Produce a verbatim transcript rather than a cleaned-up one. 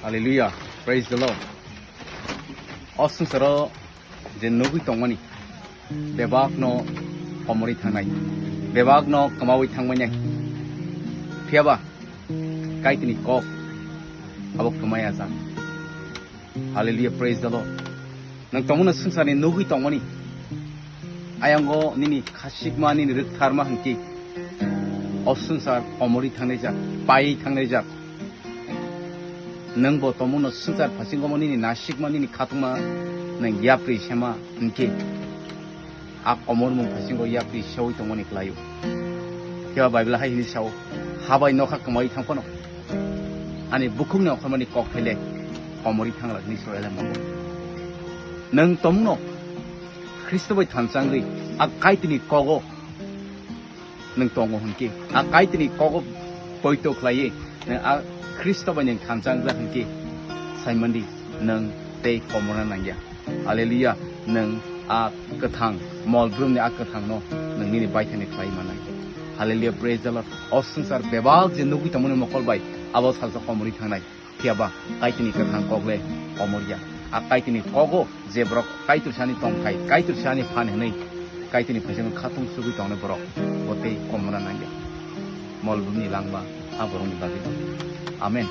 Hallelujah. Praise the Lord. O swngcharo je nugwi tongmani, bebakno komorwi thangnai, bebakno kwmawi thangmani. Phiyaba Kaitorni kok abo kwmaya jak. Hallelujah, praise the Lord. Nwng tongmano swngcharni nugwi tongmani, ayango nini khasikma, nini rwktharma hwnkhe o swngchar komorwi thangnai jak, paiwi thangnai jak. Nwng bo tongmano swngchar phasingo mo nini nasikma, nini khatungma nwng yapri sema hwnkhe a komormung phasingo yapri seui tongmani kwlaio. Phiya Bible hai hini sao, habai nokha kwmawi thang phano ani bukhukni okhormani kok phele komorwi thangla hini sao ele mango. Nwng tongmano Khristo bai thanchangwi a Kaitorni kogo nwng tongo hwnkhe, a Kaitorni kogo poito khlaiwi nwng a Khristo bai nwng thanchang jak hwnkhe, saimandi nwng tei komorna nangya. Hallelujah, nwng a kwthang, mol brumni a kwthangno nwng nini baithani khlai manai. Hallelujah, praise the Lord. O swngchar bebak je nugwi tongmani mokol bai abo salsa komorwi thangnai. Phiya ba Kaitorni kwthang kok le komorya. A Kaitorni kogo je borok Kaitor sani tongthai, Kaitor sani phan hwnwi Kaitorni phaisingno khatung sugwi tongnai borok, bo tei komorna nangya. Mol brumni langma a borokni bagwi. Amen.